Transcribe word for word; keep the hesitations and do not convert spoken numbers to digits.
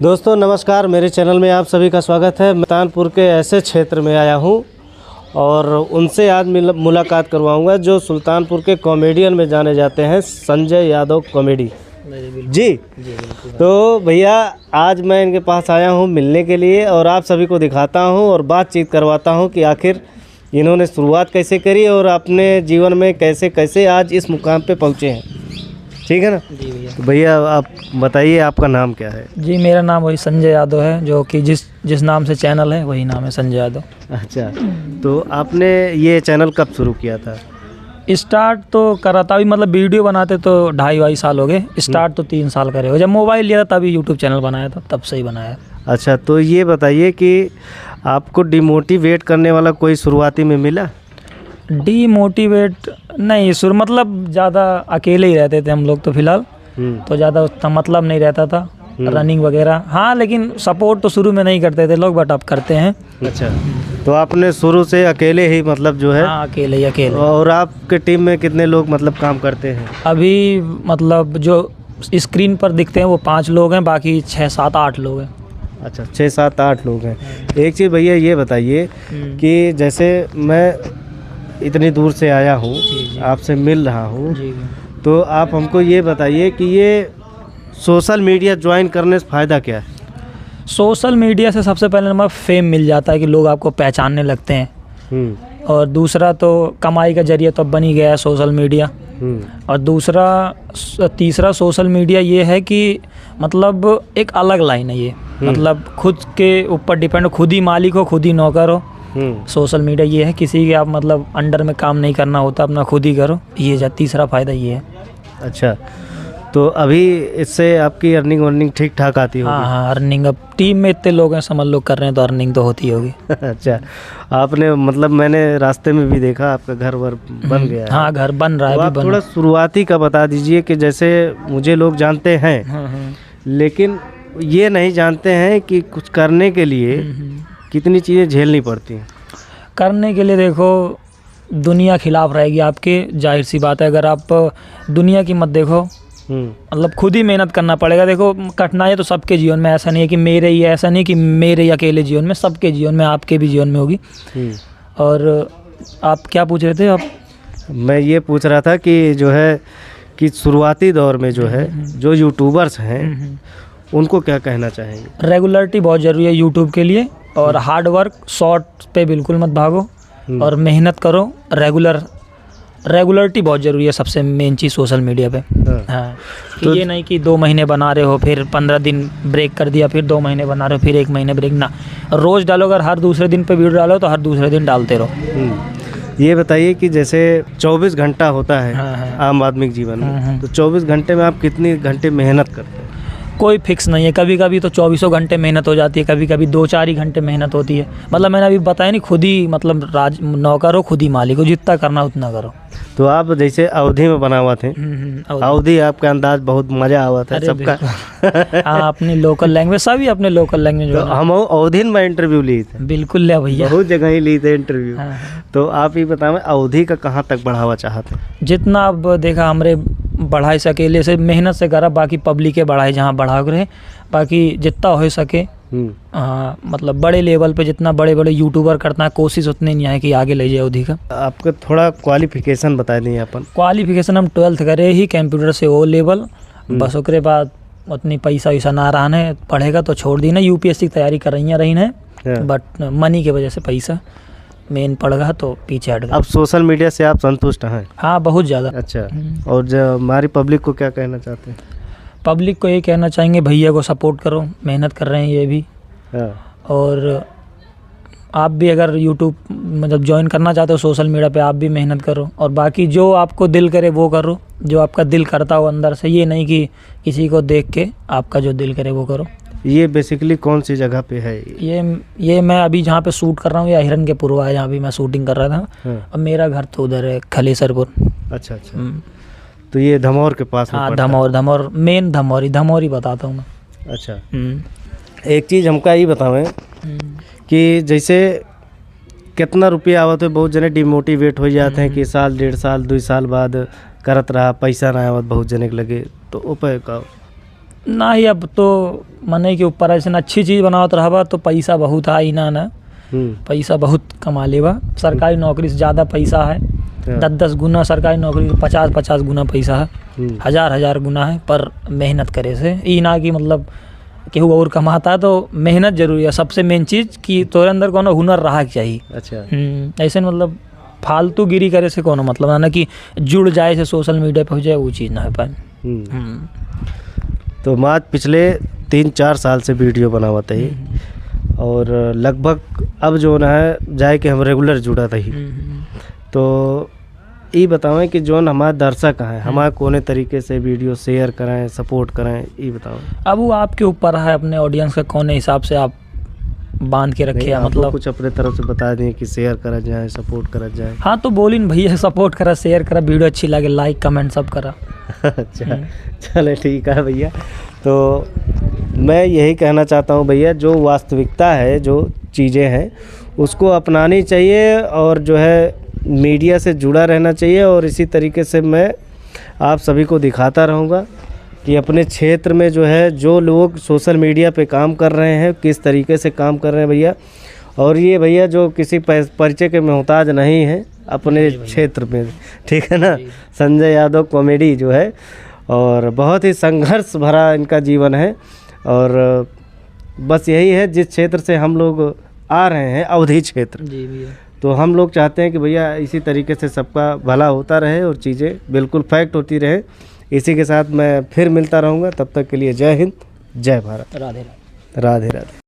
दोस्तों नमस्कार, मेरे चैनल में आप सभी का स्वागत है। मैं सुल्तानपुर के ऐसे क्षेत्र में आया हूँ और उनसे आज मिल-, मुलाकात करवाऊंगा जो सुल्तानपुर के कॉमेडियन में जाने जाते हैं, संजय यादव कॉमेडी। जी। तो भैया, आज मैं इनके पास आया हूँ मिलने के लिए और आप सभी को दिखाता हूँ और बातचीत करवाता हूँ कि आखिर इन्होंने शुरुआत कैसे करी और अपने जीवन में कैसे कैसे आज इस मुकाम पे पहुँचे हैं। ठीक है ना? जी भैया। तो भैया, आप बताइए, आपका नाम क्या है? जी, मेरा नाम वही संजय यादव है, जो कि जिस जिस नाम से चैनल है, वही नाम है, संजय यादव। अच्छा, तो आपने ये चैनल कब शुरू किया था? स्टार्ट तो करा था, अभी मतलब वीडियो बनाते तो ढाई वाई साल हो गए। स्टार्ट तो तीन साल करे हो, जब मोबाइल लिया था तभी यूट्यूब चैनल बनाया था, तब से ही बनाया। अच्छा, तो ये बताइए कि आपको डिमोटिवेट करने वाला कोई शुरुआती में मिला? डिमोटिवेट नहीं, शुरू मतलब ज़्यादा अकेले ही रहते थे हम लोग तो फिलहाल। हम्म। तो ज़्यादा उतना मतलब नहीं रहता था हम्म। रनिंग वगैरह। हाँ, लेकिन सपोर्ट तो शुरू में नहीं करते थे लोग, बट अब करते हैं। अच्छा, तो आपने शुरू से अकेले ही, मतलब, जो है। हाँ, अकेले ही, अकेले। और आपके टीम में कितने लोग, मतलब, काम करते हैं? अभी, मतलब, जो स्क्रीन पर दिखते हैं वो पाँच लोग हैं, बाकी छः, सात, आठ लोग हैं। अच्छा, छः, सात, आठ लोग हैं। हम्म। एक चीज़ भैया, ये बताइए हम्म। कि जैसे मैं इतनी दूर से आया हूँ, जी, जी। आपसे मिल रहा हूँ, जी, जी। तो आप हमको ये बताइए कि ये सोशल मीडिया ज्वाइन करने से फ़ायदा क्या है? सोशल मीडिया से सबसे पहले नंबर फेम मिल जाता है कि लोग आपको पहचानने लगते हैं। हम्म। और दूसरा तो कमाई का जरिया तो अब बन ही गया है सोशल मीडिया। हम्म। और दूसरा, स-, तीसरा सोशल मीडिया ये है कि मतलब एक अलग लाइन है ये। हम्म। मतलब खुद के ऊपर डिपेंड, खुद ही मालिक हो, खुद ही नौकर हो। हम्म। सोशल मीडिया ये है, किसी के आप मतलब अंडर में काम नहीं करना होता, अपना खुद ही करो। ये जा-, तीसरा फ़ायदा ये है। अच्छा, तो अभी इससे आपकी अर्निंग वर्निंग ठीक ठाक आती होगी? हाँ, हाँ, अर्निंग अब टीम में इतने लोग हैं, समझ लो, कर रहे हैं तो अर्निंग तो होती होगी। अच्छा, आपने, मतलब, मैंने रास्ते में भी देखा आपका घर वर बन हम्म, गया है। हाँ, घर बन रहा है, तो अभी आप बन थोड़ा शुरुआती का बता दीजिए कि जैसे मुझे लोग जानते हैं, हाँ, हाँ। लेकिन ये नहीं जानते हैं कि कुछ करने के लिए हम्म, हम्म। कितनी चीज़ें झेलनी पड़ती हैं। करने के लिए देखो, दुनिया खिलाफ रहेगी आपके, जाहिर सी बात है। अगर आप दुनिया की मत देखो, हम्म। मतलब खुद ही मेहनत करना पड़ेगा। देखो, कठिनाई तो सबके जीवन में, ऐसा नहीं है कि मेरे ही, ऐसा नहीं कि मेरे ही अकेले जीवन में, सबके जीवन में, आपके भी जीवन में होगी। हम्म। और आप क्या पूछ रहे थे आप? मैं ये पूछ रहा था कि जो है कि शुरुआती दौर में जो है, हम्म, हम्म। जो यूट्यूबर्स हैं, हम्म, हम्म। उनको क्या कहना चाहेंगे? रेगुलरिटी बहुत ज़रूरी है यूट्यूब के लिए, और हम्म। हार्ड वर्क, शॉर्ट पे बिल्कुल मत भागो, हम्म। और मेहनत करो, रेगुलर, रेगुलरिटी बहुत ज़रूरी है, सबसे मेन चीज़ सोशल मीडिया पे। हाँ। हाँ, कि तो ये नहीं कि दो महीने बना रहे हो, फिर पन्द्रह दिन ब्रेक कर दिया, फिर दो महीने बना रहे हो, फिर एक महीने ब्रेक ना, रोज़ डालो। अगर हर दूसरे दिन पे वीडियो डालो तो हर दूसरे दिन डालते रहो। हम्म। ये बताइए कि जैसे चौबीस घंटा होता है हाँ, हाँ। आम आदमी के जीवन में, हम्म, हम्म। तो चौबीस घंटे में आप कितने घंटे मेहनत करते हैं? कोई फिक्स नहीं है, कभी-कभी तो चौबीसों घंटे मेहनत हो जाती है, कभी-कभी दो चार ही घंटे मेहनत होती है। मतलब मैंने अभी बताया नहीं, खुद ही मतलब राज, नौकर हो, खुद ही मालिक हो, जितना करना उतना करो। तो आप जैसे अवधी में बनावत हैं, हम्म, हम्म, अवधी। अवधी आपका अंदाज बहुत मजा आवत है अरे सबका। बिल्कुल। हाँ, अपनी लोकल लैंग्वेज, सभी अपने लोकल लैंग्वेज तो में। हम अवधी में इंटरव्यू ली थे। बिल्कुल ले भैया। बहुत जगह ही ली थे इंटरव्यू। हाँ, हाँ। तो आप ये बतावें, अवधी का कहाँ तक बढ़ावा चाहते हैं? जितना अब देखा हमरे बढ़ाई सके, ले से मेहनत से करा, बाकी पब्लिक के बढ़ाई जहाँ बढ़ा रहे, बाकी जितना हो सके। हम्म। हाँ, मतलब बड़े लेवल पे जितना बड़े-बड़े यूट्यूबर करता है, कोशिश उतनी नहीं है कि आगे ले जाए अवधी का। आपका थोड़ा क्वालिफिकेशन बता दें अपन। क्वालिफिकेशन हम ट्वेल्थ करे ही, कंप्यूटर से ओ लेवल, हम्म। बस ओकरे बाद उतनी पैसा वैसा ना रहने, पढ़ेगा तो छोड़ दी ना, यूपीएससी की तैयारी कर रही है, रही है, हाँ। बट मनी के वजह से पैसा मेन पड़ गया तो पीछे हट गया। अब सोशल मीडिया से आप संतुष्ट हैं? हाँ, बहुत ज़्यादा। अच्छा, हम्म। और जो हमारी पब्लिक को क्या कहना चाहते हैं? पब्लिक को ये कहना चाहेंगे, भैया को सपोर्ट करो, मेहनत कर रहे हैं ये भी। हाँ। और आप भी अगर यूट्यूब मतलब ज्वाइन करना चाहते हो सोशल मीडिया पे, आप भी मेहनत करो, और बाकी जो आपको दिल करे वो करो, जो आपका दिल करता हो अंदर से। ये नहीं कि किसी को देख के आपका जो दिल करे वो करो। ये बेसिकली कौन सी जगह पे है? ये, ये मैं अभी जहाँ पे शूट कर रहा हूँ, ये अहिरन के पुरवा है, जहाँ भी मैं शूटिंग कर रहा था। हाँ। अब मेरा घर तो उधर है, खलेसरपुर। अच्छा, अच्छा। हम्म। तो ये धमौर के पास में हाँ, पड़ता है? धमौर, धमौर, मेन धमौरी, धमौरी बताता हूँ मैं। अच्छा। हम्म। एक चीज़ हमका ये बतावें हम्म। कि जैसे कितना रुपया आवत है, बहुत जने डिमोटिवेट हो जाते हैं हम्म। कि साल, डेढ़ साल, दो साल बाद करत रहा, पैसा ना आवत बहुत जने के लगे, तो ओ पे का? ना ही, अब तो मने के ऊपर है, जैसे अच्छी चीज बनावत रहबा तो पैसा बहुत आई ना, ना। हम्म। पैसा बहुत कमा लेबा। सरकारी नौकरी से ज्यादा पैसा है। हाँ। दस दस गुना सरकारी नौकरी से पचास पचास गुना पैसा है। हम्म। हजार हजार गुना है, पर मेहनत करे से। ई ना कि मतलब केहू और कमाता है, तो मेहनत जरूरी है। सबसे मेन चीज कि तोरे अंदर कोनो हुनर रहा के चाहिए। अच्छा। हम्म, ऐसे मतलब फालतूगिरी करे से कोनो मतलब ना, ना कि जुड़ जाए से सोशल मीडिया पे हो जाए, वो चीज ना हो पाए। हम्म। हम्म। तो मात पिछले तीन चार साल से वीडियो बनावत ही, हम्म। और लगभग अब जो ना है, जाए के हम रेगुलर जुड़त ही। हम्म। तो ई बतावें कि जोन हमार दर्शक हैं, हम्म। हमार कौने तरीके से वीडियो शेयर करें, सपोर्ट करें, ई बतावें। अब वो आपके ऊपर है, अपने ऑडियंस का कौने हिसाब से आप बांध के रखे नहीं, हैं, आप मतलब। कुछ अपने तरफ से बता दें कि शेयर करा जाए, सपोर्ट करा जाए। हाँ, तो बोलिन भैया, सपोर्ट करा, शेयर करा, वीडियो अच्छी लगे, लाइक, कमेंट सब करा। अच्छा, हम्म। चले, ठीक है भैया। तो मैं यही कहना चाहता हूँ भैया, जो वास्तविकता है, जो चीज़ें हैं, उसको अपनानी चाहिए और जो है मीडिया से जुड़ा रहना चाहिए। और इसी तरीके से मैं आप सभी को दिखाता रहूँगा कि अपने क्षेत्र में जो है, जो लोग सोशल मीडिया पे काम कर रहे हैं, किस तरीके से काम कर रहे हैं भैया। और ये भैया जो किसी पै-, परिचय के मोहताज नहीं है अपने जी भैया। क्षेत्र में, ठीक है ना? जी। संजय यादव कॉमेडी जो है, और बहुत ही संघर्ष भरा इनका जीवन है। और बस यही है, जिस क्षेत्र से हम लोग आ रहे हैं, अवधी क्षेत्र, जी भैया। तो हम लोग चाहते हैं कि भैया इसी तरीके से सबका भला होता रहे और चीज़ें बिल्कुल फैक्ट होती रहे। इसी के साथ मैं फिर मिलता रहूँगा, तब तक के लिए जय हिंद, जय भारत। राधे राधे। राधे राधे।